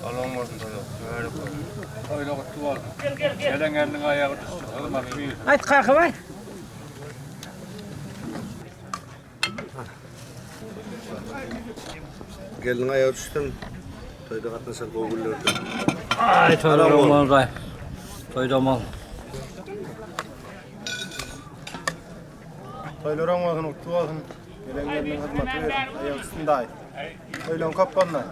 Salam bolsun toýa. Mübärek bolsun. Toýla gutly bolsun. Gelen gelniň aýagy düşsün, hyzmaty buyursun. Aýt Kakabaý. Gelniň aýagy düşsün. Toýda gatnaşan gowy günlerde. Aý toýda bolsun. Toýda bol. Toýlar oň bolsun, gutly bolsun. Gelen gelniň hyzmaty bersin. Aýagy düşsün daýy. Toýlaň köp bolsun.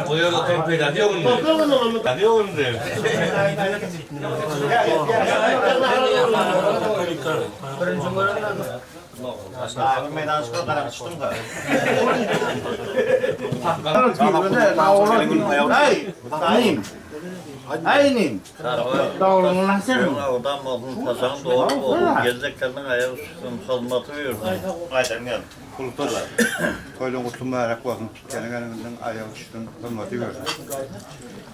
O ýerde toý peýdasy ýok indi. Peýdasy ýok indi. Awdan bolsun, saçagyň dogry bolsun, geljek gelniň aýagy düşsün, hyzmaty buýursun. Ulutaş, toýlaň gutly mübärek bolsun. Gelen gelniň aýagy düşsün, hyzmaty buýursun.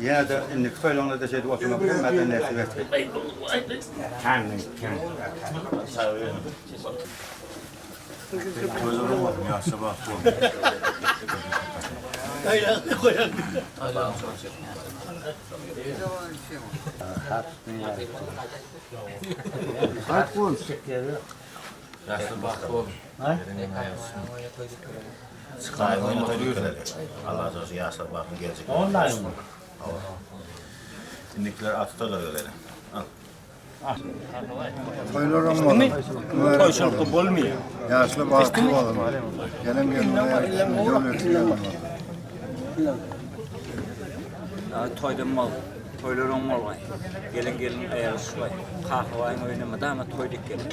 Ýene-de indiki toýlaňda-da şeýdip oturmak hemmäden nesip etsin. Toýlaryň bolsun, ýaşa bagtly bol. Ýaşa bagtly bol. Allah razy ýaşlar bagtly geljek. Indikiler aty toýlar geleli. Al. Toýlar oň bolsun. Mübärek bolsun. Ýaşly bagtly bolsun. Gelen gelniň aýagy düşsün, döwletli gelin bolsun. Toýdan bol. Toýlar oň bolgaý. Gelen gelin aýagy düşgaý. Kakabaýyň öýüne mydama toý dek gelin.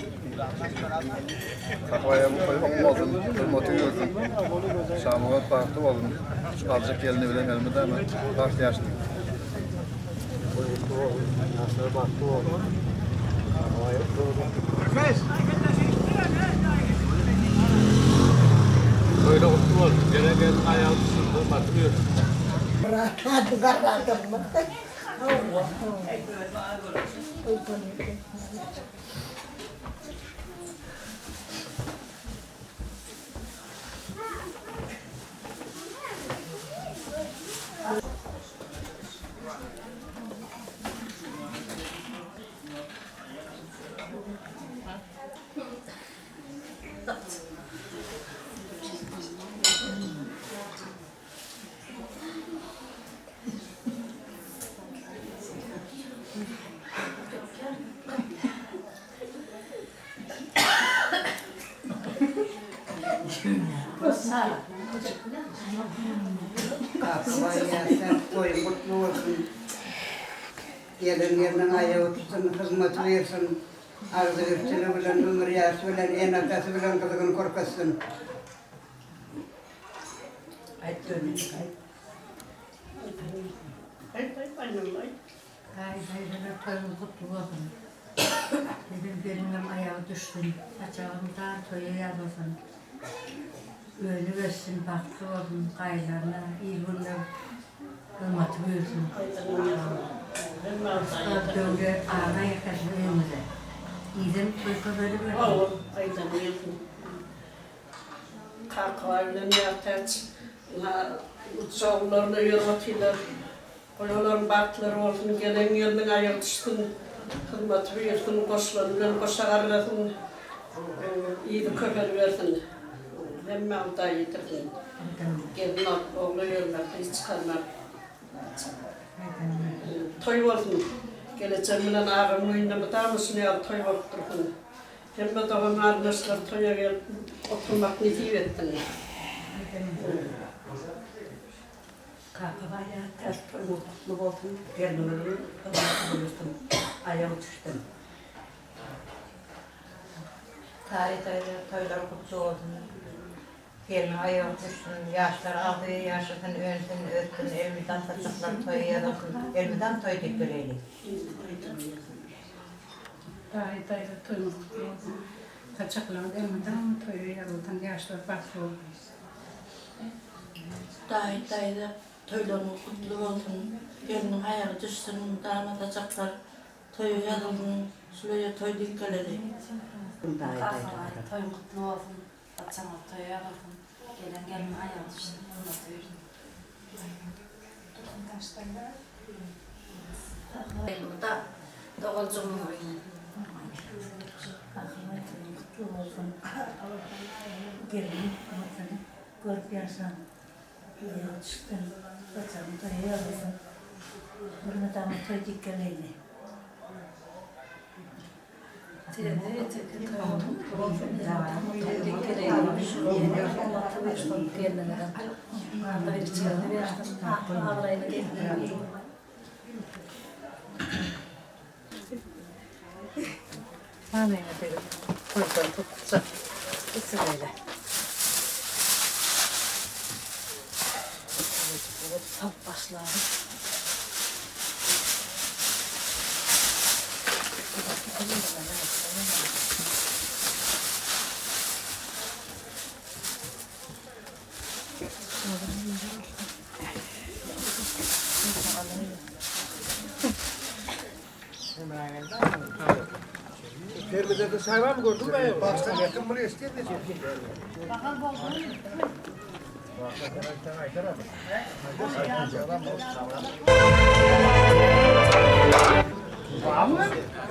Kakabaýam toý oň bolsun, hyzmaty görsün. Şamyrat bagtly bolsun. Şu aljak gelni bilen elmydama bagt ýaşasyn. Toýla gutly bolsun. Gelen gelniň aýagy düşsün, hyzmaty buýursun. Kakabaý ýaşap toýuň gutly bolsun. Gelen ýeriniň aýagy tutsun, hyzmaty bersin. Agzybirçiligi bilen, ömür ýaşy bilen, ene-atasy bilen gyzgyn görkezsin. Aýt dönüp aýt. Aýt aýt aýnam aýt. Aý daýzalar toýuňyz gutly bolsun. Gelen geliniňem aýagy düşsün. Saçagyň dar toýa ýazylsyn. Önüp össün, bagtly bolsun, gaýylaryna, il-gününe hyzmaty buýursun. Rysgal, döwlet, abraý getirsin öýüňize. Idem toý köpelibersin. Hawa, aýdanyň gelsin. Kakabaý bilen Ýartäç ynha uçagylaryna ýörüp otyrlar. Goý olaryň bagtlary bolsun, gelen gelniň aýagy düşsün, hyzmaty buýursyn, goşulany bilen goşa garlasyn, yzy köpelibersin. Hemmä Hudaý ýetirsin. Gelin alyp, ogla ýörmek, gyz çykarmak. Toý bolsun. Gelejem bilen agamyň öýünde mydama şuny ýaly toý bolup dursun. Hemme dogan-garyndaşlar toýa gelip oturmak nesip etsin. Kakabaý ýatdaş toýuňyz gutly bolsun, gelniňiziň hyzmaty buýursyn, aýagy düşsün. Sary daýza toýlar gutly bolsun. Gelniň aýagy düşsün, ýaşlar agzybir ýaşasyn, önsün, össün, elmydam saçaklar toýa ýazylsyn, elmydam toý diýip ýöreýli. Daýy daýza toýuňyz gutly bolsun. Saçaklaryňyz elmydama toýa ýazylsyn, ýaşlar bagtly bolsun. Daýy daýza toýlaryňyz gutly bolsun gelniň aýagy düşsün dama saçaklar toýa ýazylsyn şul öýe toý diýip geleli. Kakabaý toýuň gutly bolsun saçagyňyz toýa ýazylsyn gelen gelniň aýagy düşsün hyzmaty bersin. Doganjygymyň öýüne. Kakabaý toýuň gutly bolsun gelniň hyzmatyny görüp ýaşaň aýagy düşsün saçagyň toýa ýazylsyn bir mydama toý diýip geleýli. Salyp başlaly. Termizde çay var mı gördün mü? Başta yakın bunu isteyeyim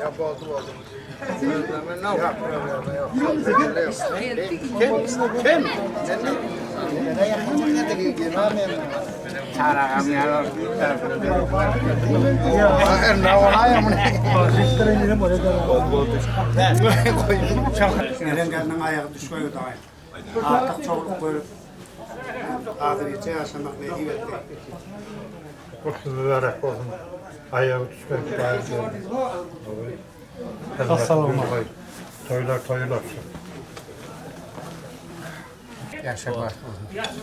Ya boldu boldu. Kim? Kim? Gelen gelniň aýagy düşmegi daýy. Artyk çowluk görüp, agzybiçe ýaşamak nesip etdi. Gutly mübärek bolsun. Aýagy düşmegi daýy. Toýlar toýlar olsun. Ýaşlar bagtly bolsun. Ýaşlar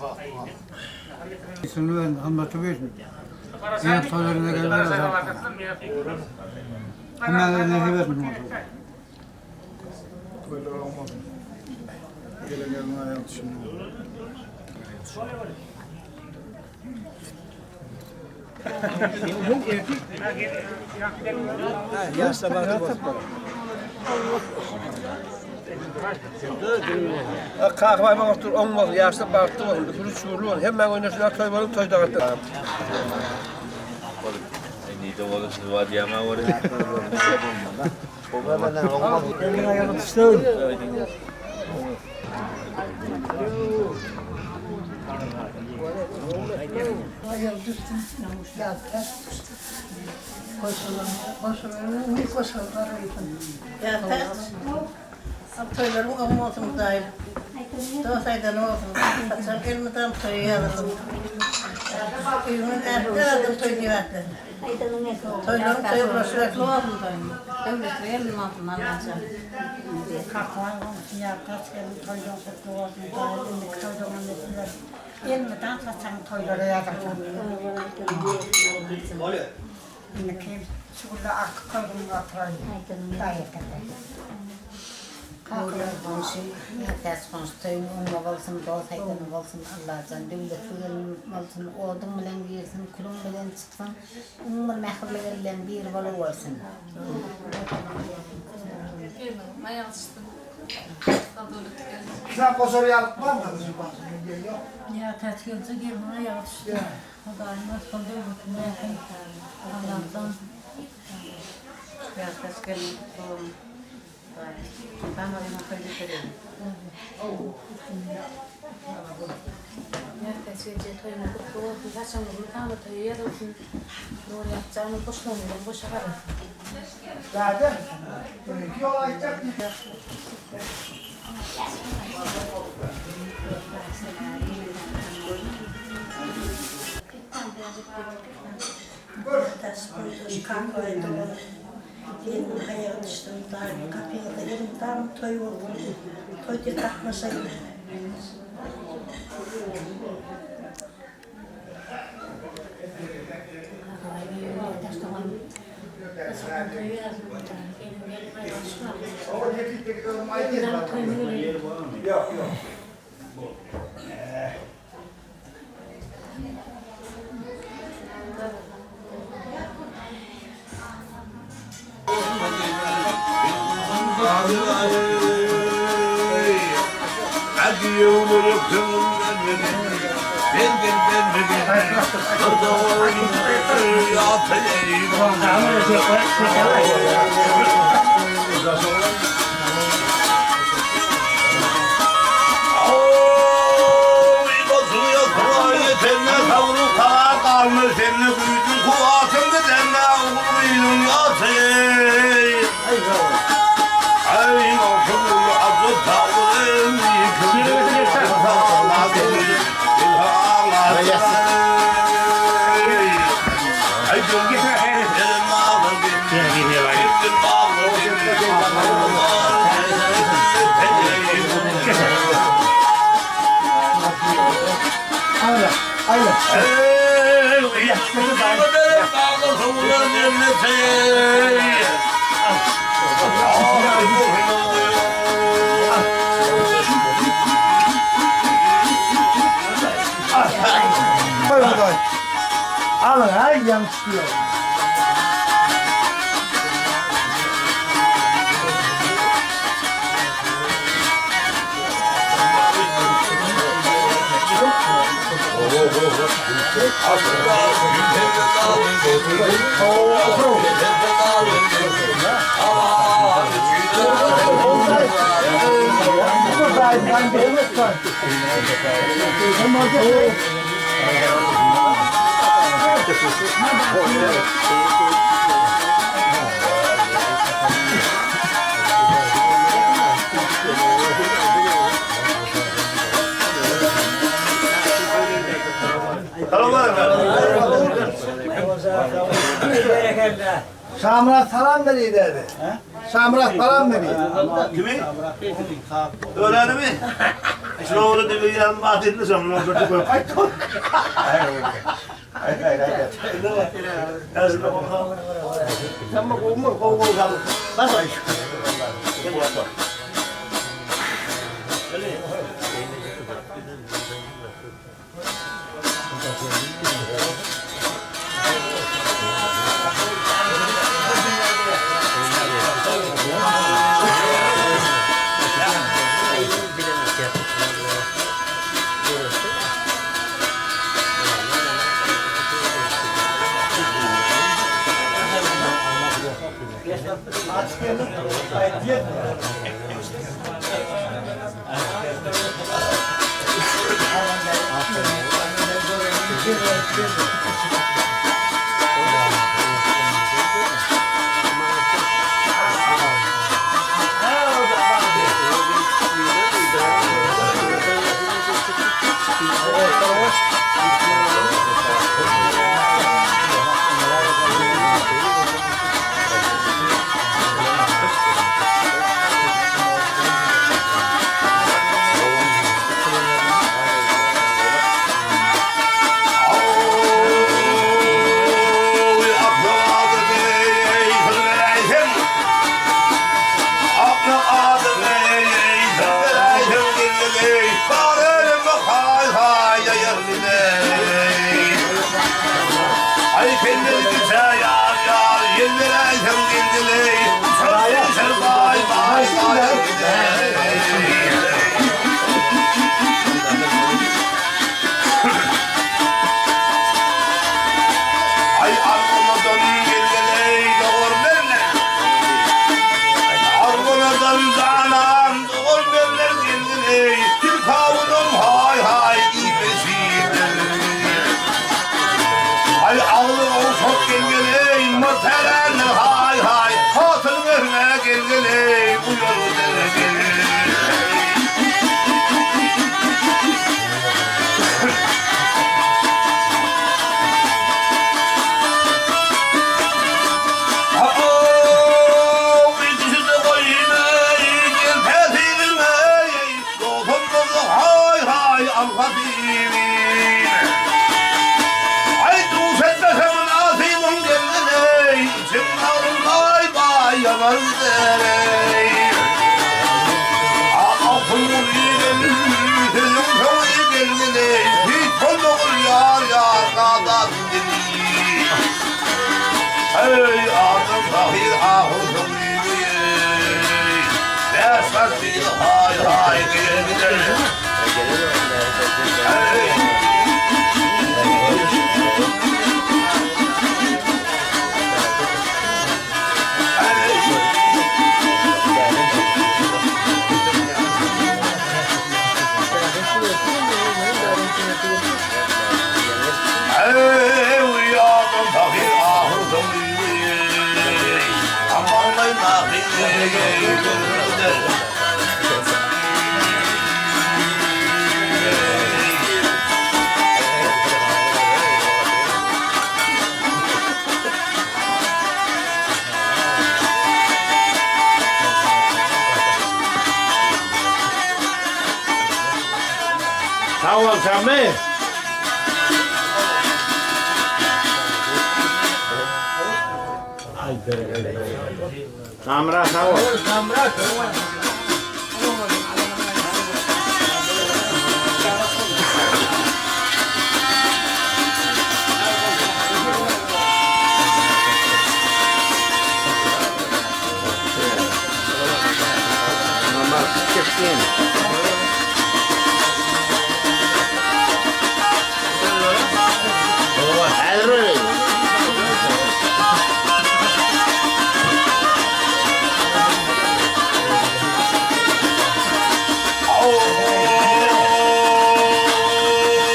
bagtly bolsun. Üstünlüğün hymmaty bersin. Ýene toýlaryna gelmeli. Hemmäňize nesip etsin. Toýlar olmasyn. Gelen gelniň aýagy düşsün. Ýaşlar bagtly bolsun. Kakabaý maňa otur, oň bolsun, ýaşlar bagtly bolsun, üpürli çüwürli bolsun. Hemmäň öýünde şular toý bolup, toý dagatdy. Nide bolup siz bar diýemä bolýar. Gelniň aýagy düşsün. Aýagy düşsün, ýatlar. Toýlaryň oň bolsun Hudaýym. Dost aýdany bolsun. Saçak elmydam toýa ýazylsyn. Öýüňden äpler adam toý diýip atlasyn. Toýlaryň toýa ulaşybersin. Döwletli gelin bolsun Allajan. Kakabaý goňşy ýatlaç gelin toýlaň gutly bolsun Hudaýym indiki toýlaňa nesip etsin. Elmydam saçagyň toýlara ýazylsyn. Indiki şu günde artyk toýuň oturayyn. Hudaý ýetirdi. Kakabaý goňşy, Täç goňşy toýuň oňa bolsun, dost aýdany bolsun, Allajan döwletli gelin bolsun, oduň bilen girsin, külüň bilen çyksyn, iň bir mähirli gelinleň biri bolawersin. Gelniň aýagy düşsün. Döwletli gelin. Sen goşar ýalyk barmy? Ýa Täç gelje gelniň aýagy düşdi. Hudaýyň rysgal döwletini bersin. Allahdan. Ýa Täç gelin bolsun. Damaryna toý getireýin. Ýa Täç gelje toýuňyz gutly bolsun. Saçyňyz mydama toýa ýazylsyn. Nurýat janyň goşlaryňyzam goşa garasyn. Däde, bir iki ýol aýtjak diýip. Ýartäç Guldaş Kakabaý doganym. Gelniň aýagy düşsün daýy gapyňyzda elmydama toý bolsun. Toý diýip gatnaşaýyn. Kakabaý Ýartäç doganym. Saçakdan toý ýazylsyn Gelin gelin aýagy düşsün. Elmydama toýuňa geleýin. Alın her yansıyor. Şamrat salam veriyor dedi. Şamrat salam veriyor. Kimi? Öğrendi mi? Şuna onu dedi yarın bahsettin sen bunu götür koy. Kaç ton? Hayır hayır hayır. Tamam olmaz kov kov kalır. Bas ay. pahyr ahyr soňy Bäş partyly haý haý gelen gider. Sag bol Şammy. Ay berekella. Şamyrat sag bol. Şamyrat. Number 15. Häzir bereýin.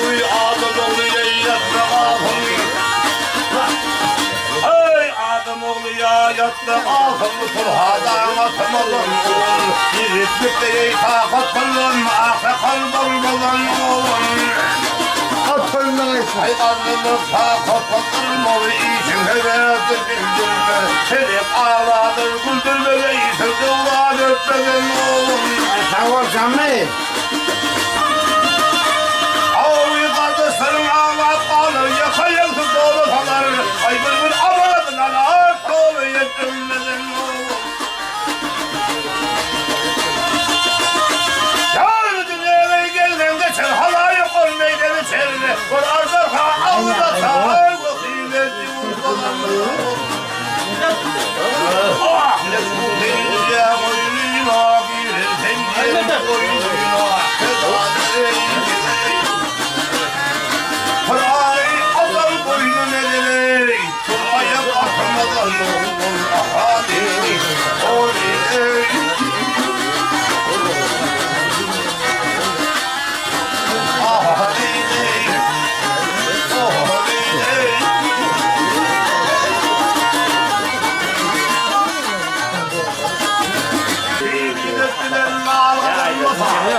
Oy adam ogly ýatma galsyn. Eý adam ogly ýa ýatma galsyn Turhadaň atamalan ogul. Ýigitlikde eý takat kylan aksakal bolmalan ogul. At toýundan aýtsyn. Aý garrylyk takat kyldyrmaly işiň sebäpdir bildirme. Pelek agladyr güldürme eýse döwran ötmeden ogul. Sag bol Şammy. Awy gardaşlaryň aglap galar, ýaka ýaňsy doly salar, Aý bir gün abadyna ak doly ýetdirmeden ogul. Ýar dünýäge gelseň geçer, halaýyk ol meýdany çer, Ol ajdarha agzy açar, wesýet ýurtlanan ogul. Ah, ne bu dünýä goýnuna girer sen diýen goýnuna, Huraý azal boýnun edeý, Tur aýak atmadan ogul ahady, Oý-eý. Ahady-eý, oý-eý. Bilen mal gazanmasa.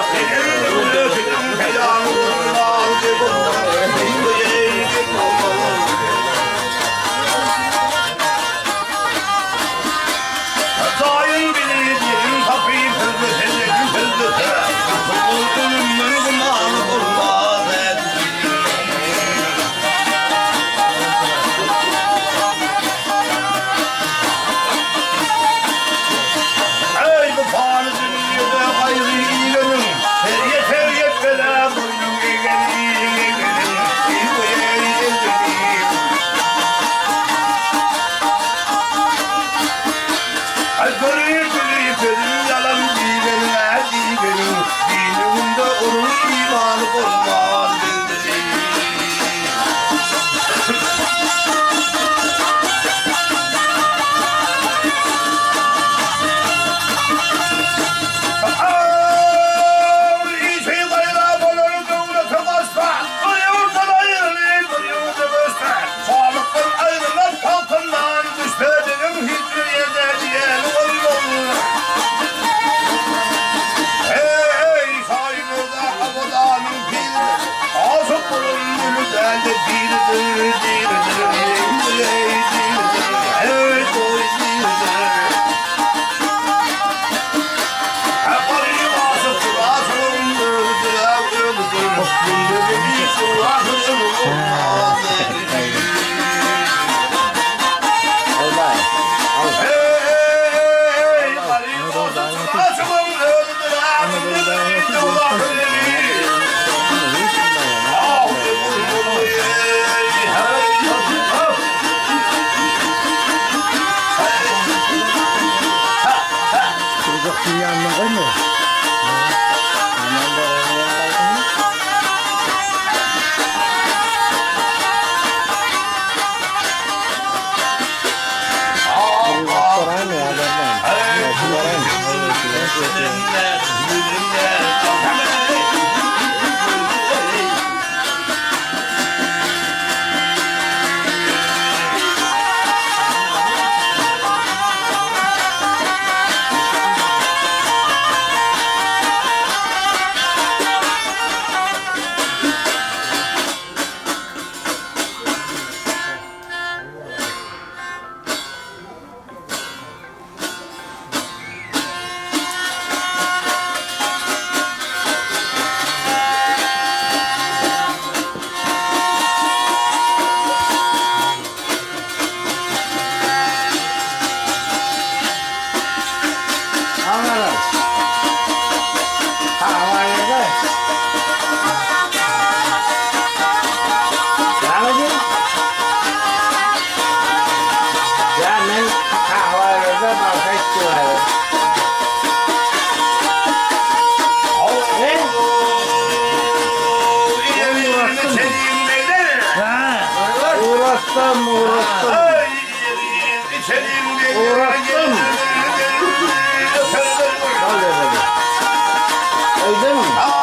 Ugratdym, ugratdym. Ugratdym. Al efendim. Öyle mi? Hop.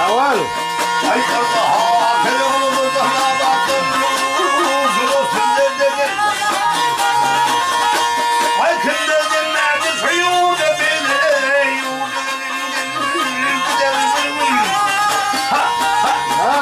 Aval. Hop.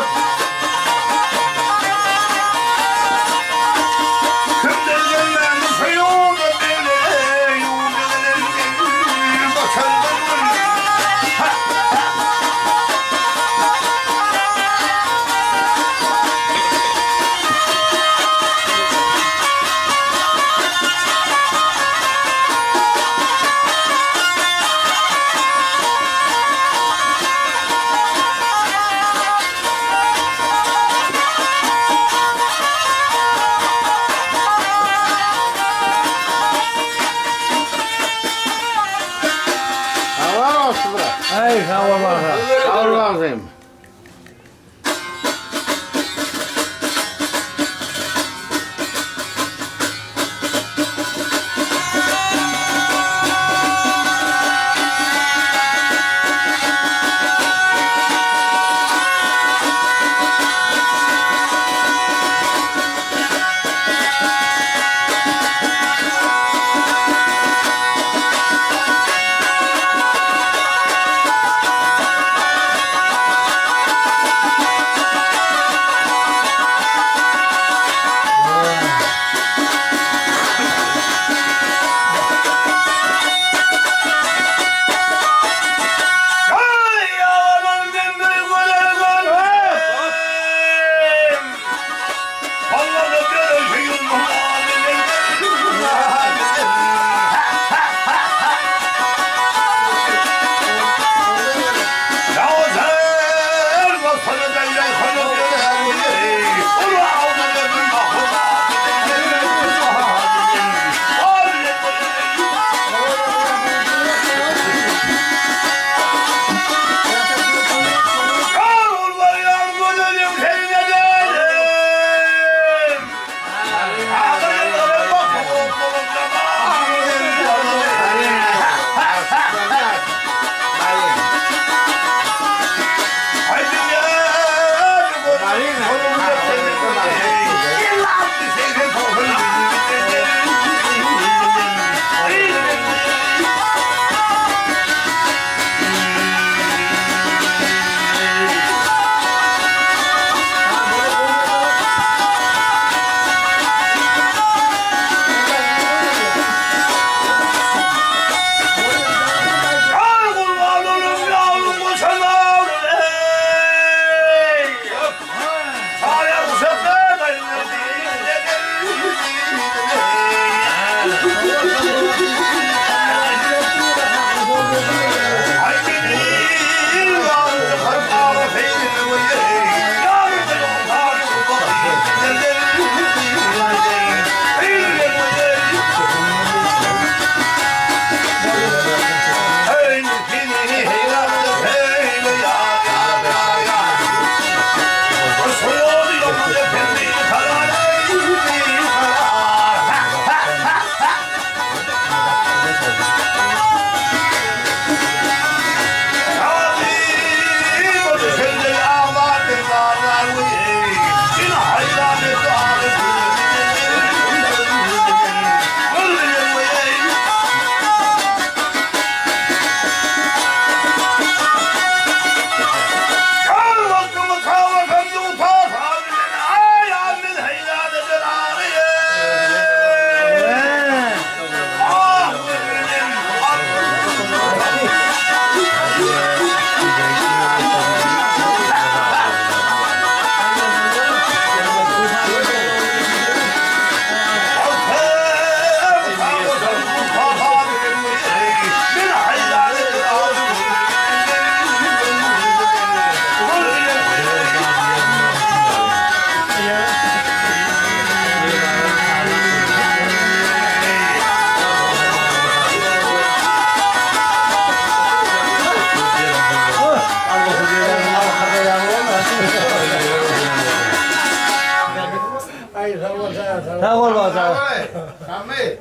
Aval olsun bırak. Ay sağ ol bana. Sağ ol ağzım. Hey, Şammy.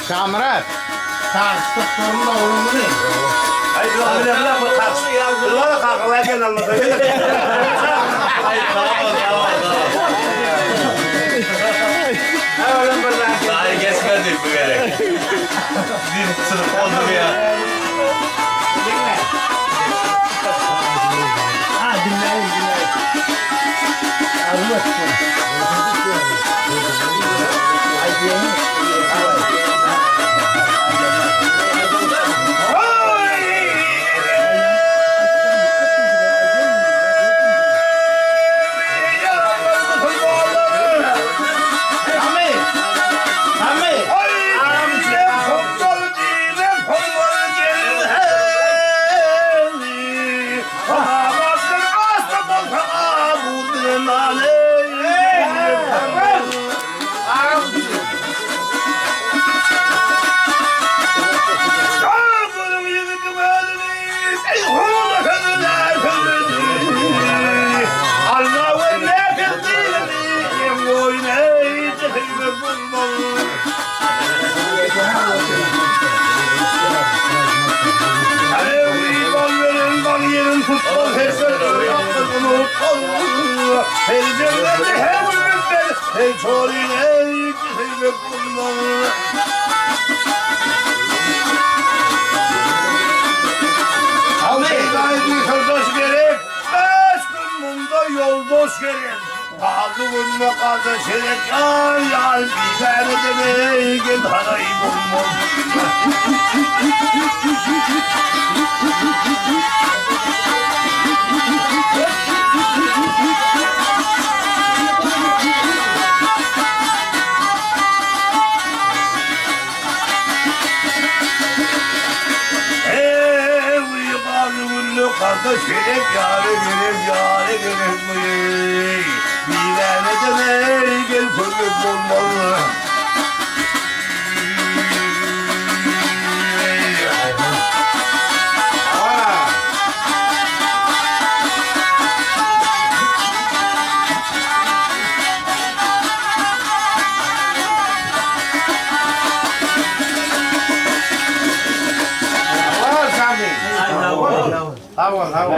Şamyrat. Tartışdyk durun oglum muny. Ay bilen bu kalk. Bunlar kalk. Gel anlatayım. Daha kesmedik bu gerek. Bir sınıf oldu ya. Ha dinleyin dinleyin. Şammy. Şammy. Hey çorin ey gidip bunlar. Haydi yoldaş gerek, beş gün bunda yoldaş gerek. Kaldı günde kardeş gerek, yar yar biber demek, gel harayı bulmam. Ey uyukarlı güllü kardeş gerek, yâre gerek, yâre gerek mi? Biber demek, gel köpek bulmam. Ol Şammy. Sağ ol, sağ ol.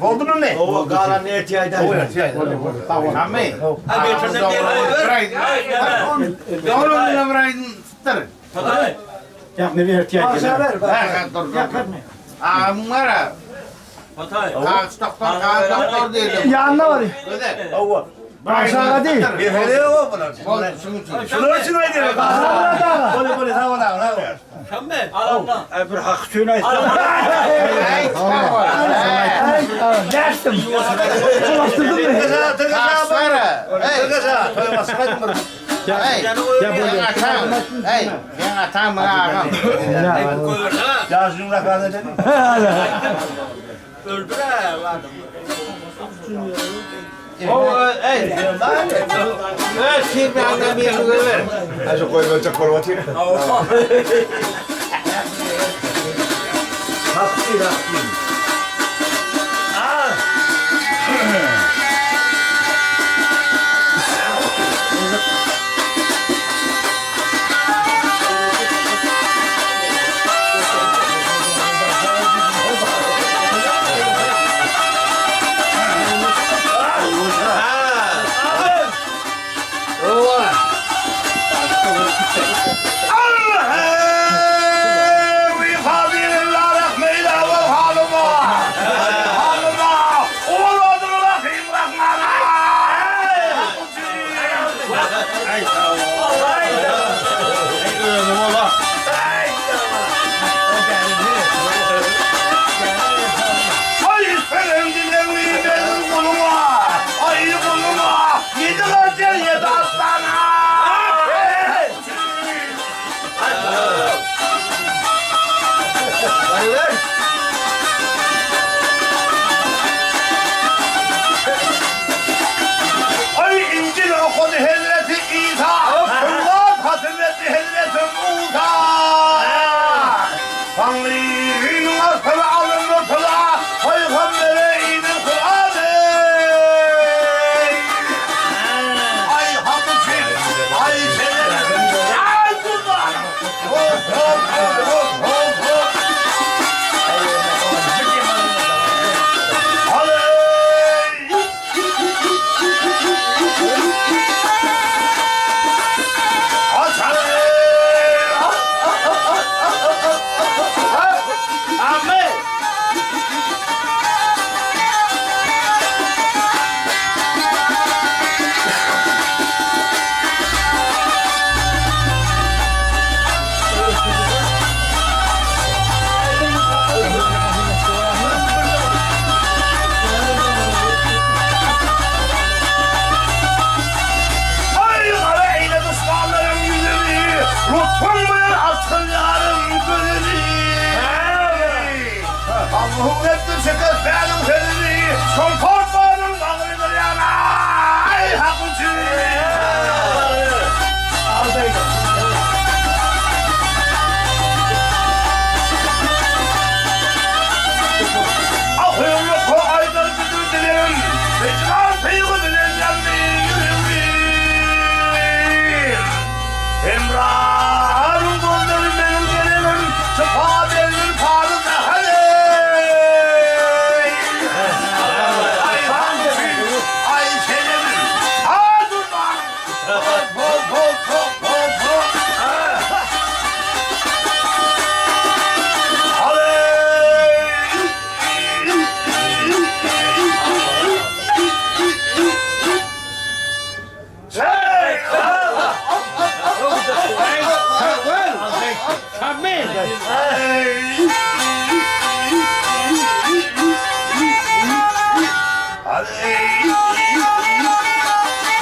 Oldu mu ne? O galan ne etiyaydı? Şammy. Doğru mu Sıtır. Dur, dur, dur. Ağam var. Kalk doktor, kalk doktor diyelim. Yanına var. Güzel. Aşağıda değil. Bir hele o bunlar. Bol, şunun için. Şunlar için haydi. Bole bole sağ ol sağ ol. Bir hak tüyün Hey, sağ ol. Dersim. Ulaştırdın mı? Tırgıza, tırgıza. Kalksana. Hey. Tırgıza. Toymaz kaçmır. Hey, ben atam. Hey, ben atam ağam. Ya şunlar kaldı dedi. O, hey. Ver, şimdi annem bir ver. Aşağı koyulacak korvatı. Hakkı hakkı. Allah!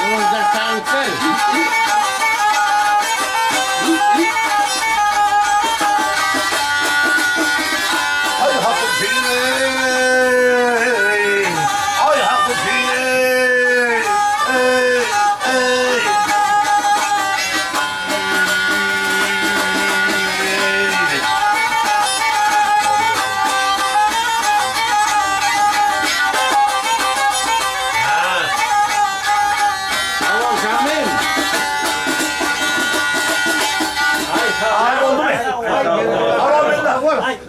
Owazda taňçy. Ay hakkı ey, ay hakkı ey, ey, ey. Tamam Şamil. Ay oldu mu?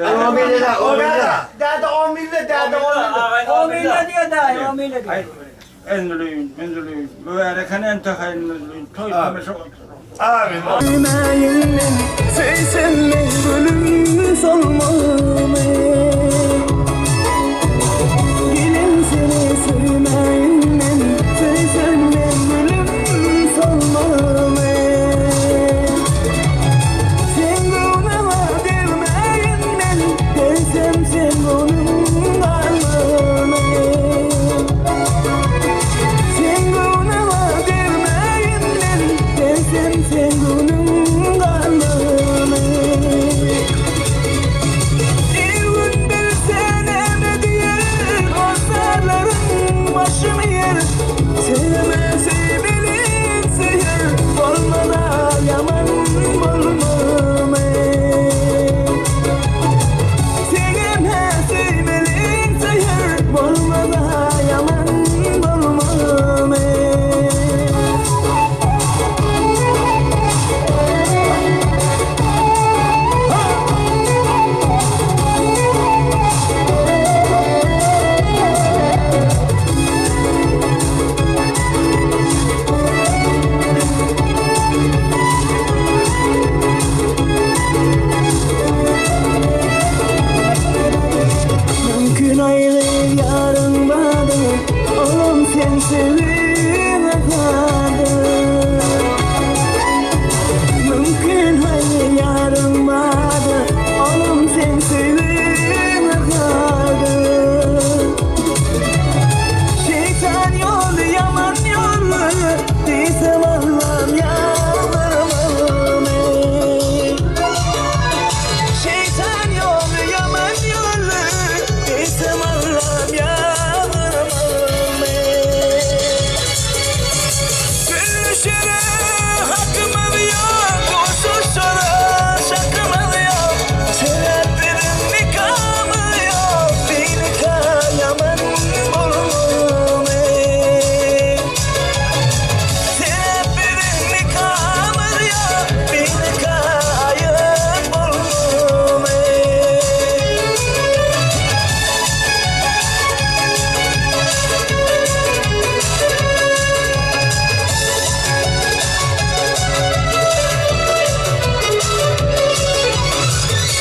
Aman billah. O billah, o billah. Dede 10 milli, dede 10 milli. 10 milli diyor dayı, 10 milli diyor. Enzülüyün, menzülüyün, mübareken ente hayrın toy tameşe Amin. Söysem ben gülüm solmam Gelin seni sevmeyim ben Söysem ben gülüm solmam Sen gönlüme değmeyin ben Desem sen gönlüm kalmam Sen gönlüme değmeyin ben Desem sen gönlüm kalmam Bir gün bilsen ebediyer Dostlarların başımı yer Sevme sevbilin seyir Olmada yaman bolmam ey. Sevme sevbilin seyir Olmada yaman bolmam ey. Mümkün ayrı yarın vardı Oğlum sen sevime kaldı Mümkün ayrı yarın vardı Oğlum sen sevime kaldı Şeytan yolu yaman yolu Desem Allah'ım yalvarmam ey. Şeytan yolu yaman yolu Desem Allah'ım yalvarmam ey. Gülüşüne hakkım yok Koşuşlara şakım yok Sebeplerin nikamı yok Bir nikayaman bulmam ey. Sebeplerin nikamı yok Bir nikayın bulmam ey.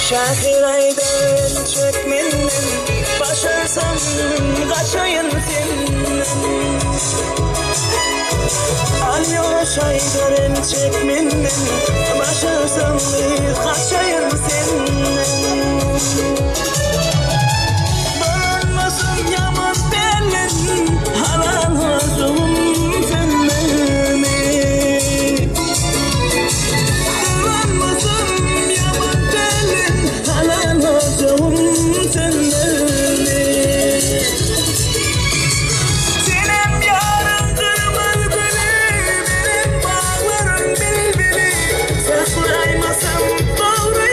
Şahir aydan çek menden Başarsam kaçayın senden Alyosha aydan çek menden Başarsam kaçayın senden Dolanmasın yaman belin Halal olsun senden Dolanmasın yaman belin Halal olsun senden Senem yarın kırmızı gülü Benim bağlarım bülbülü Saklaymasam doğru.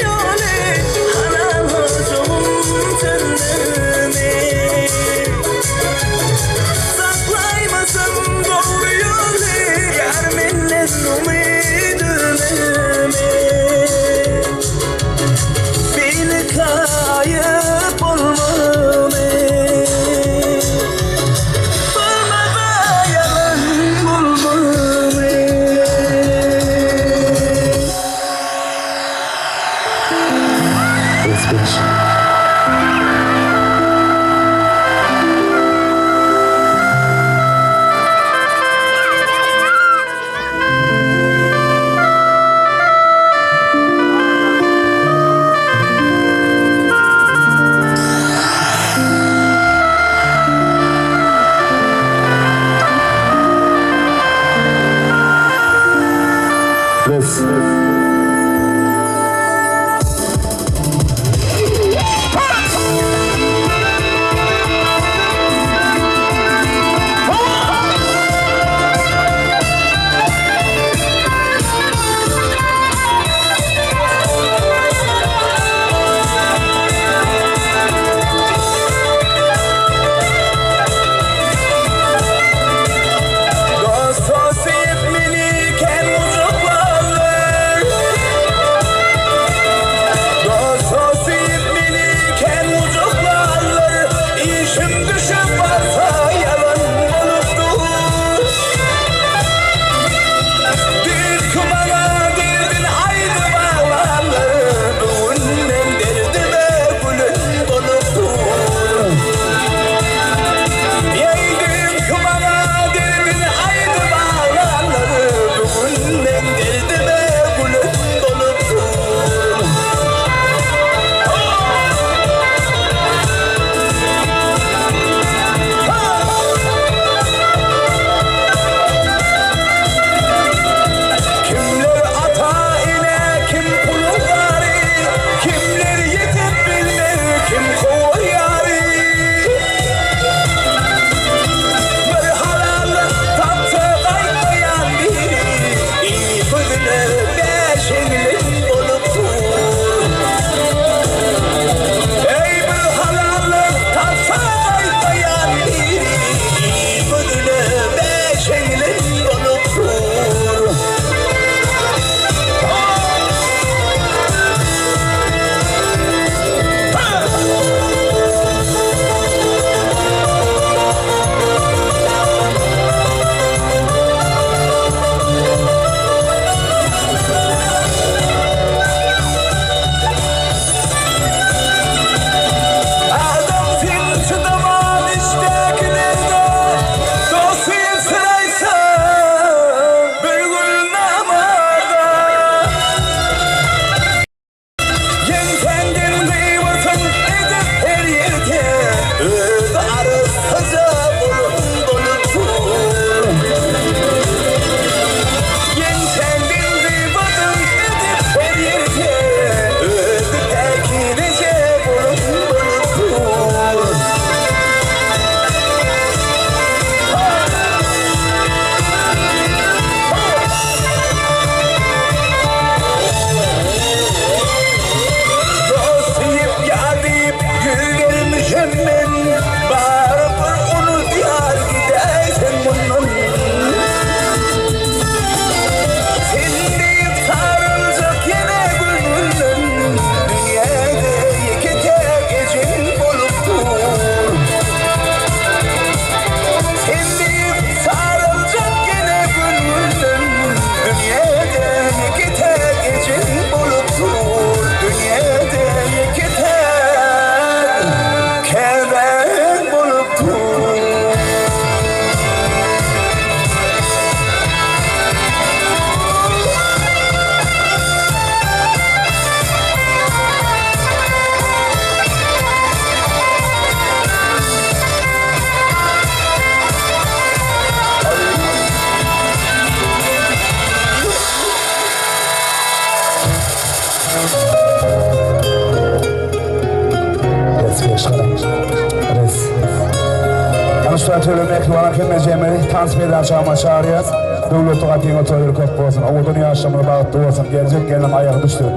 Hemmejemi tans meýdançagyma çagyrýas. Döwletli gatyňa toýlar köp bolsun. Owadan ýaşlarymyz bagtly bolsun. Geljek gelniň aýagy düşsün.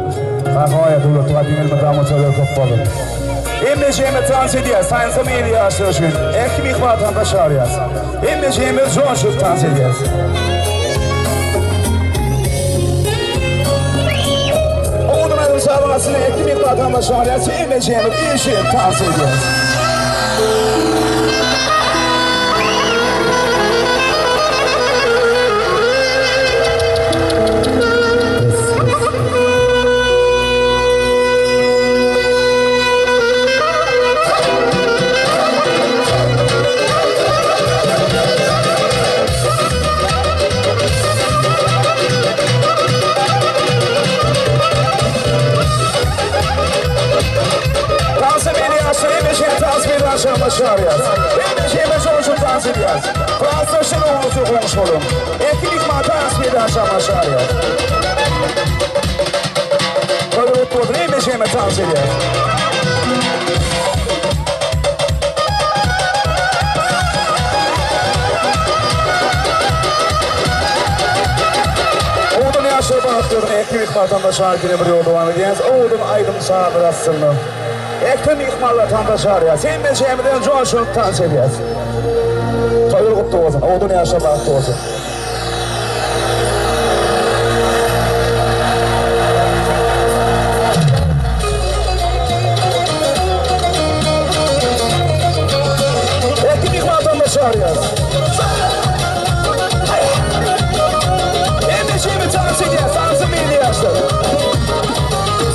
Kakabaýa döwletli gatyň elmydama toýlar köp bolsun. Hemmejemi tans edýäs. Tansa meýilli ýaşlar üçin ähli myhman tansa çagyrýas. Hemmejemiz joşup tans edýäs. Owadan aýdym sazyň astynda ähli myhman tansa çagyrýas. Hemmejemiz üýşüp tans edýäs. Tansa beni ýaşlar hemişe tans meýdançagyna çagyrýas. Hemişe joşup tans edýäs. Klasdaşlar oňlysy goňşy boluň. Ähli myhman tans meýdançagyna çagyrýas. Toý gutly bolsun hemişe tans edýäs. Owadan ýaşlar bagtly bolsun ähli myhman tanda şaýydyna bir ýol dowam edýäs. Owadan aýdym sazlar astynda. Ähli myhmanlar tanda çagyrýas. Hemmeçämizem joşup tans edýäs. Toýlar gutly bolsun. Owadan ýaşlar bagtly bolsun. Ähli myhman tanda çagyrýas. Hemmeçämiz tans edýäs. Tansa meýilli ýaşlar.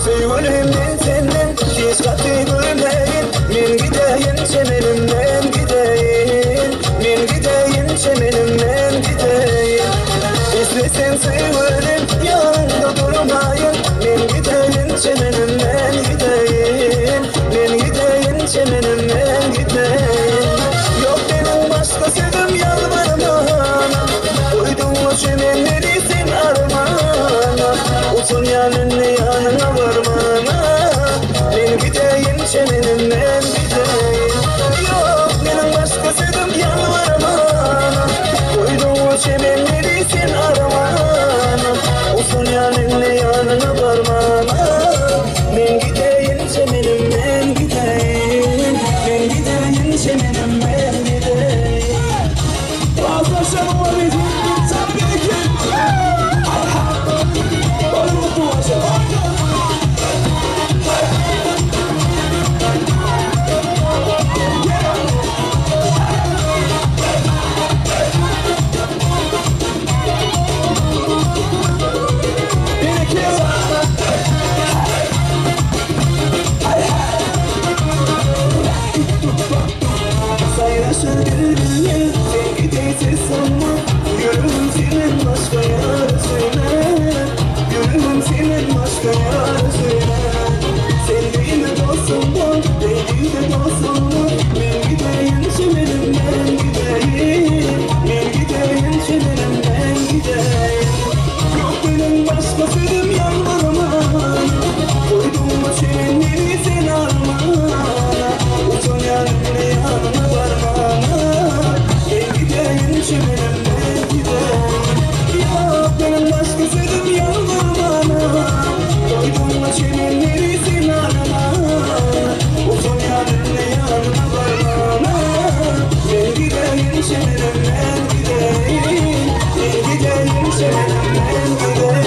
Söýgülim men senden hiç gaty görmeýin Men gideýin çemenim men gideýin Men gideýin çemenim men gideýin Isleseň söýgülim ýanyňda durmaýyn Men gideýin çemenim men gideýin Men gideýin çemenim men gideýin Ýok meniň başga sözüm ýalbarmana Goýduňmy çemenleri sen armana Utanýan indi ýanyňa barmana Men gideýin çemenim men gideýin Ýok meniň başga sözüm ýalbarmana Goýduňmy çemenleri sen armana Utanýan indi ýanyňa barmana Men gideýin çemenim men gideýin Men gideýin çemenim men gideýin. Saýraşar gülgünler sen gideýsiz sanma Ýüregim senden başga ýary söýmez Ýüregim senden başga ýary söýmez Sen diýme dostum bol, beýdide dostum bol Men gideýin çemenim men gideýin Men gideýin çemenim men gideýin Ýok meniň başga sözüm ýalbarman Goýduňmy çemenleri sen armana Utanýan indi ýanyňa barmana Men gideýin çemenim men gideýin Ýok meniň başga sözüm ýalbarmana Goýduňmy çemenleri sen armana Utanýan indi ýanyňa barmana Men gideýin çemenim men gideýin Men gideýin çemenim men gideýin.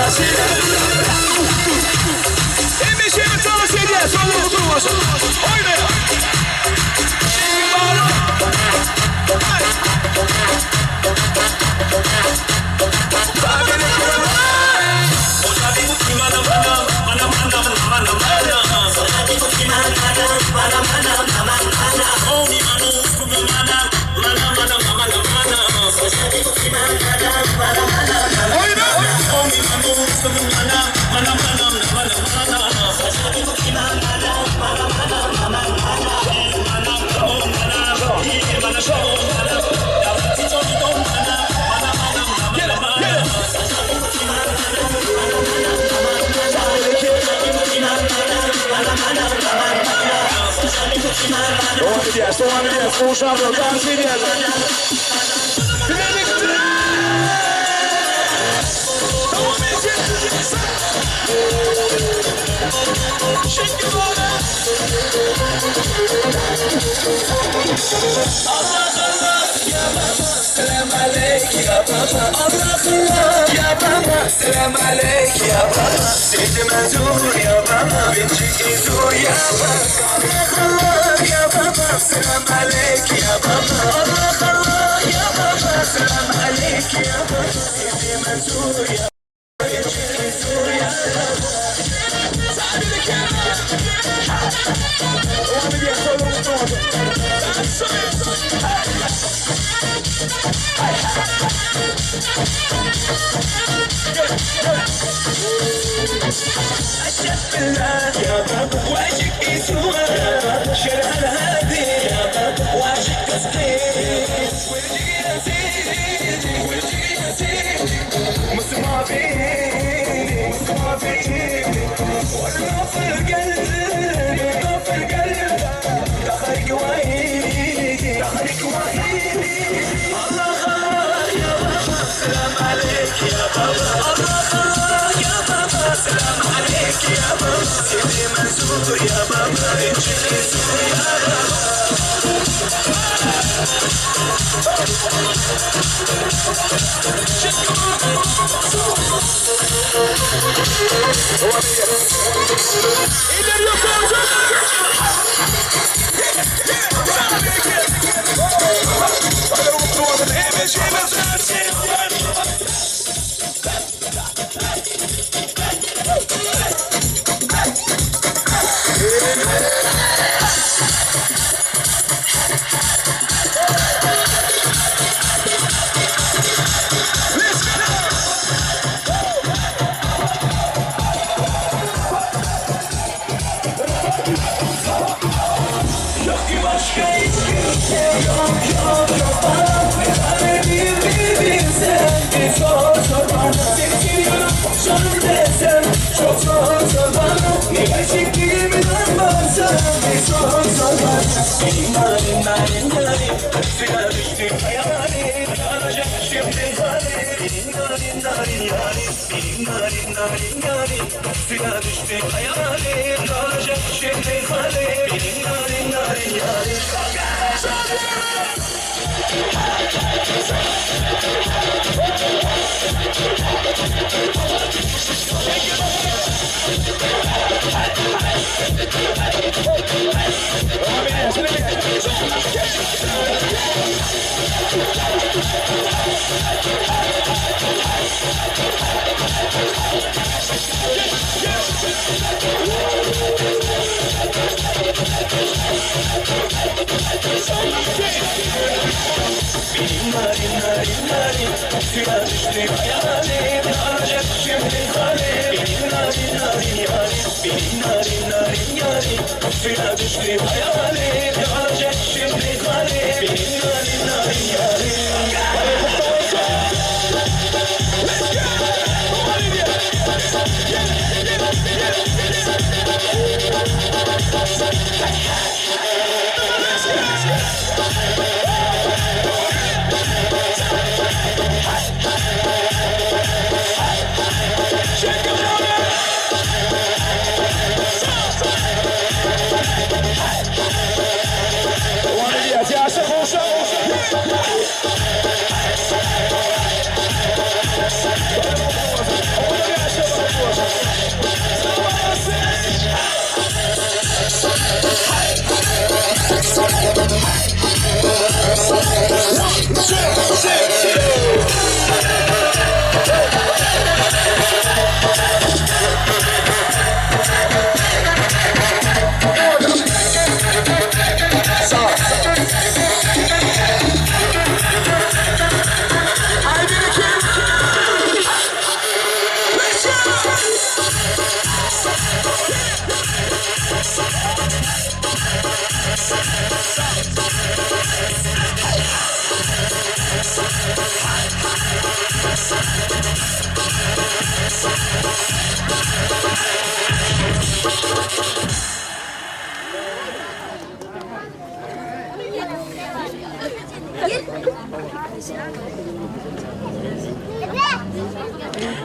Hemme tans edýär, şonuň oturmasyn. Oýnaýar. Dowam edýäs, dowam edýäs, goşarlar, dans edýärler. Bilelikde! Dowam edýäs! Allah Allah ya baba selam aleyk ya baba Allah Allah ya baba selam aleyk ya baba Seydi Mansur ya baba Binci İzur ya baba Allah Allah ya baba selam aleyk ya baba Allah Allah ya baba selam aleyk ya baba Seydi Mansur ya Dowam edýäs, ýaşa goşa.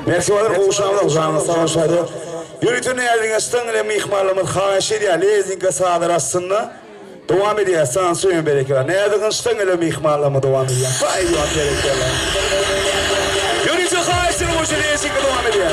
Mersi bazar gowşamyz janyňyz sag bolsun şaýda. Ýörite näziňeçden gelen myhmanlarymyz haýyş edýär lezinka sazlary astynda dowam edýär san söýen berekella. Näziňeçden gelen myhmanlarymyz dowam edýär. Paýwan berekella. Ýörite haýyşlar boýunça lezinka dowam edýär.